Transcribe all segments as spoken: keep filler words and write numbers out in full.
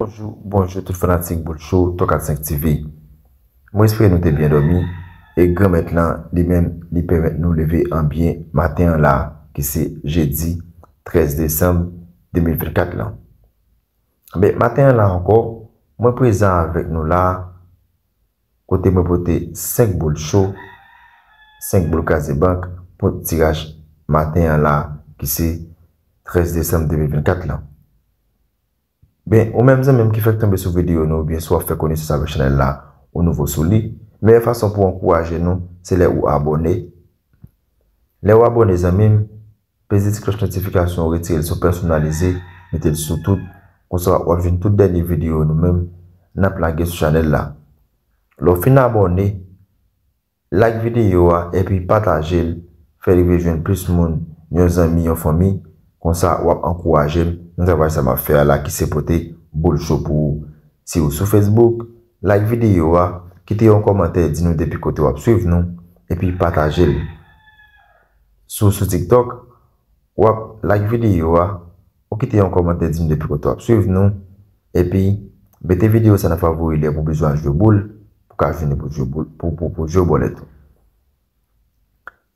Bonjou, bonjou tout fanatik Boul Cho twa kat senk TV. Mwen espere nou te byen dòmi e Granmèt lan li menm li pèmèt nou leve an byen maten an la ki se jedi trèz desanm de mil vennkat lan. Men maten an la ankò, mwen prezan avèk nou la kote mwen pote senk boul cho, senk boul kraze bank pou tiraj maten an la ki se trèz desanm de mil vennkat lan. Ben, ou menm zanmi m ki fèk tonbe sou videyo nou oubyen si w ap fè konesans avèk chanèl la, ou nouvo sou li, meyè fason pou w ankouraje nou se lè ou abòne. Lè ou abòne zanmi m, peze ti klòch notifikasyon ou retire l sou pèsonalize, mete l sou tout, konsa w ap jwenn tout dènye videyo nou menm n ap lage sou chanèl la. Lè w fin abòne, like videyo a epi pataje l, fè l rive jwenn plis moun, yon zanmi, yon fanmi, konsa w ap ankouraje m nan travay sa m ap fè a la ki se pote boul cho pou ou. Si w sou Facebook, like videyo a, kite yon kòmantè di nou depi kote w ap swiv nou, epi pataje l. Si w sou TikTok, w ap like videyo a, ou kite yon kòmantè di nou depi kote w ap swiv nou, epi mete videyo sa nan favori lè pou bezwen al jwe boul, pou ka jwenn pou jwe boul, pou, pou, pou jwe bòlèt ou.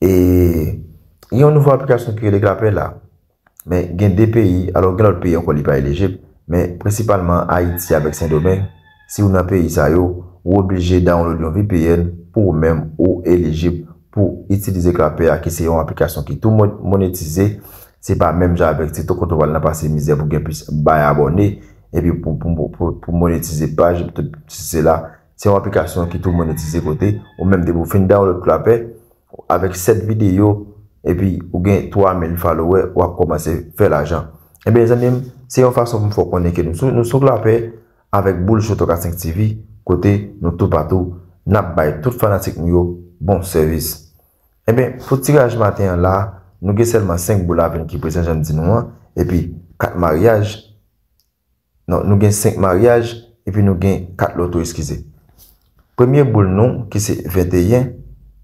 E gen yon nouvo aplikasyon ki rele Clapper la. Men gen de peyi, alò gen lòt peyi ankò li pa elijib, men prensipalman Ayiti avèk Sendomeng, si w nan peyi sa yo, ou oblije download yon VPN pou ou menm ou elijib pou itilize Clapper a ki se yon aplikasyon ki tou mon- monetize, se pa menm jan avèk TikTok kote w pral nan pase mizè pou gen plis bay abòne, epi pou, pou, pou, pou, pou monetize paj, epi tout sesi sela, se yon aplikasyon ki tou monetize kote ou menm depi w fin download Clapper, avèk sèt videyo, epi ou gen twa mil follower, w ap kòmanse fè lajan. Ebyen zanmi m, se yon fason pou m fè w konnen ke nou sou, nou sou Clapper avèk boul cho twa kat senk TV, kote nou toupatou, n ap bay tout fanatik nou yo bon sèvis. Ebyen, pou tiraj maten an la, nou gen sèlman senk boul avè n ki prezan jan m di nou an, epi kat maryaj, non, nou gen senk maryaj, epi nou gen kat loto, eskize. Premye boul nou ki se venteyen,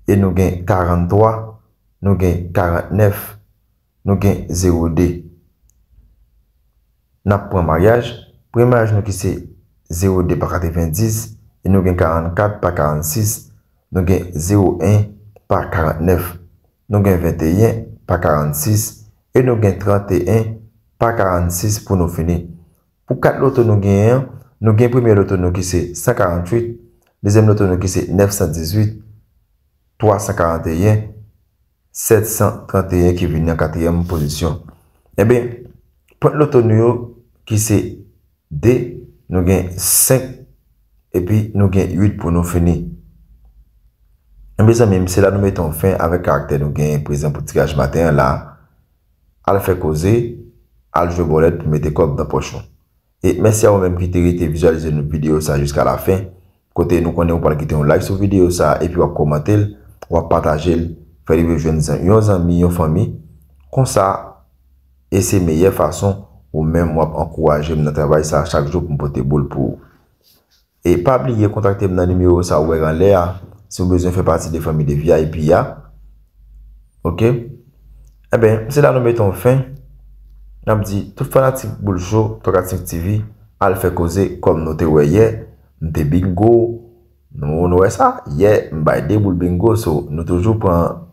e nou gen karanntwa, nou gen karantnèf, nou gen zewo de. N ap pran maryaj, premye maryaj nou ki se zewo de pa katrevendis, e nou gen karannkat pa karannsis, nou gen zewo en pa karantnèf, nou gen venteyen pa karannsis, e nou gen tranteyen pa karannsis pou nou fini. Pou kat loto nou genyen an, nou gen premye loto nou ki se san karannwit, dezyèm loto nou ki se nèf san dizuit, twa san karanteyen, sèt san tranteyen ki vini an katriyèm pozisyon. Ebyen, pwent loto nou yo ki se de, nou gen senk, epi nou gen uit pou nou fini. Ebyen zanmi m, se la nou mete yon fen avèk karaktè nou genyen prezan pou tiraj maten an la. Al fè koze, al jwe bòlèt pou mete kòb nan pòch ou. E mèsi a ou menm ki te rete vizyalize nou videyo sa jiska lafen, kote nou konnen ou pral kite yon like sou videyo sa epi w ap kòmante l, w ap pataje l, fè li rive jwenn zan- yon zanmi, yon fanmi. Konsa, e se meyè fason ou menm w ap ankouraje m nan travay sa chak jou pou m pote boul pou ou. E pa bliye kontakte m nan nimewo sa ou wè anlè a si w bezwen fè pati de fanmi de VIP a. Oke? Ebyen, se la nou mete yon fen. N ap di tout fanatik Boul Cho twa kat senk TV, al fè koze kòm nou te wè yè. M te bingo. Nou, nou wè sa? Yè, m bay de boul bingo. So, nou toujou pran,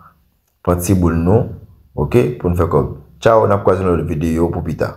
pran ti boul nou, oke, pou n fè kòb. Tchaw, n ap kwaze nan lòt videyo pou pita.